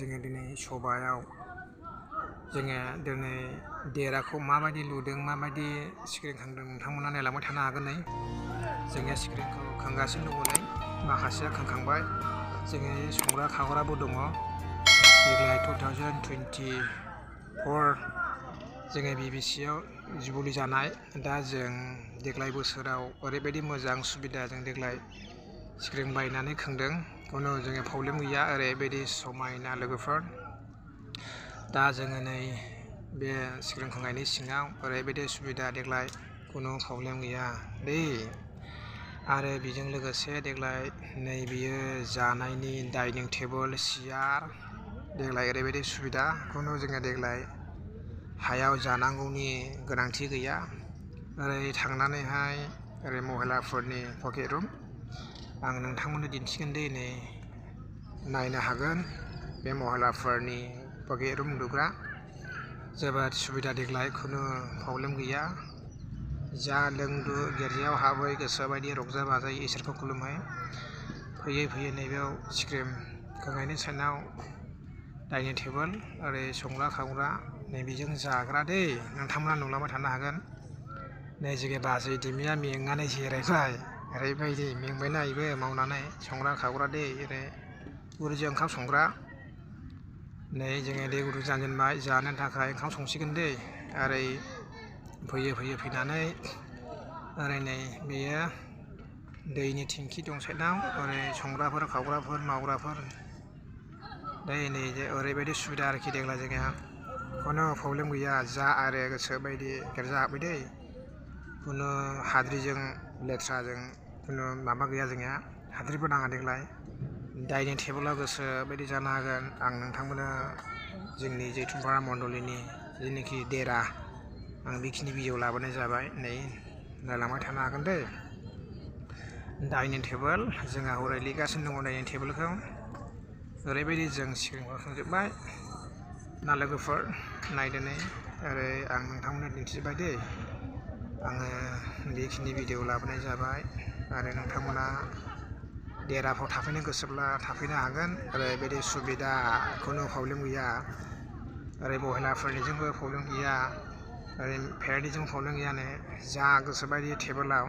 जोङो दिनै सबायाव जोङो दिनै देराखौ माबायदि लुदों माबायदि स्क्रिन खांदों नोंथांमोना नायलांबाय थानो हागोन नै जोङो स्क्रिनखौ खांगासिनो दङ नै माखासेया खांखांबाय जोङो संग्रा खावग्राबो दङ देग्लाय 2024 जोङो BBCआव जुबुलि जानाय दा जों देग्लाय बोसोराव ओरैबायदि मोजां सुबिदा जों देग्लाय स्क्रिन बायनानै खांदों खुनु जोङो प्रब्लेम गैया ओरैबायदि समायना लोगोफोर दा जोङो नै बे स्क्रिन खांनायनि सिङाव ओरैबायदि सुबिदा देग्लाय खुनु प्रब्लेम गैया दै आरो बेजों लोगोसे देग्लाय नै बियो जानायनि डाइनिं टेबोल सियार देग्लाय ओरैबायदि सुबिदा खुनु जोङो देग्लाय हायाव जानांगौनि गोनांथि गैया ओरै थांनानैहाय ओरै महिलाफोरनि पकेट रुम आं नोंथांमोननो दिन्थिगोन दे नै नायनो हागोन बे महिलाफोरनि पकेट रुम उन्दुग्रा जोबोद सुबिदा देग्लाय खुनु प्रब्लेम गैया जा लोंदु गिर्जायाव हाबै गोसोबायदि रंजा बाजायै इसोरखौ खुलुमहै फैयै फैयै नैबेयाव स्क्रिन खांनायनि साइडआव डाइनिं टेबोल ओरै संग्रा खावग्रा नैबेजों जाग्रा दै नोंथांमोना नुलांबाय थानो हागोन नै जोंनि बाजै दिमिया मेंनानै जिरायबाय ओरैबायदि मेंबायना इबो मावनानै संग्रा खावग्रा दै ओरै बुरिजों ओंखाम संग्रा नै जोङो दै गुदुं जानजेनबाय जानो थाखाय ओंखाम संसिगोन दै ओरै फैयै फैनानै ओरै नै बेयो दैनि टेंखि दं साइडआव ओरै संग्राफोर खावग्राफोर मावग्राफोर दै नै ओरैबायदि सुबिदा आरोखि देग्लाय जोंहा खुनु प्रब्लेम गैया जा आरो गोसो बायदि गिर्जा हाबै दै खुनु हाद्रिजों लेथ्राजों खुनु माबा गैया जोंहा हाद्रिबो नाङा देग्लाय डाइनिं टेबोलाव गोसो बायदि जानो हागोन आं नोंथांमोननो जोंनि जैथुमपारा मण्डलिनि जेनाखि देरा आं बेखिनि भिडिअ लाबोनाय जाबाय नै नायलांबाय थानो हागोन दै डाइनिं टेबोल जोंहा हरै लिरगासिनो दङ डाइनिं टेबोलखौ ओरैबायदि जों स्क्रिनखौ खांजोब्बाय ना लोगोफोर नायदो नै ओरै आं नोंथांमोननो दिन्थिबाय दै आङो बेखिनि भिडिअ लाबोनाय जाबाय आरो नोंथांमोना देराफ्राव थाफैनो गोसोब्ला थाफैनो हागोन ओरैबायदि सुबिदा खुनु प्रब्लेम गैया ओरै महिलाफोरनिजोंबो प्रब्लेम गैया ओरै पेरेन्टनिजों प्रब्लेम गैयानो जा गोसोबायदि टेबोलाव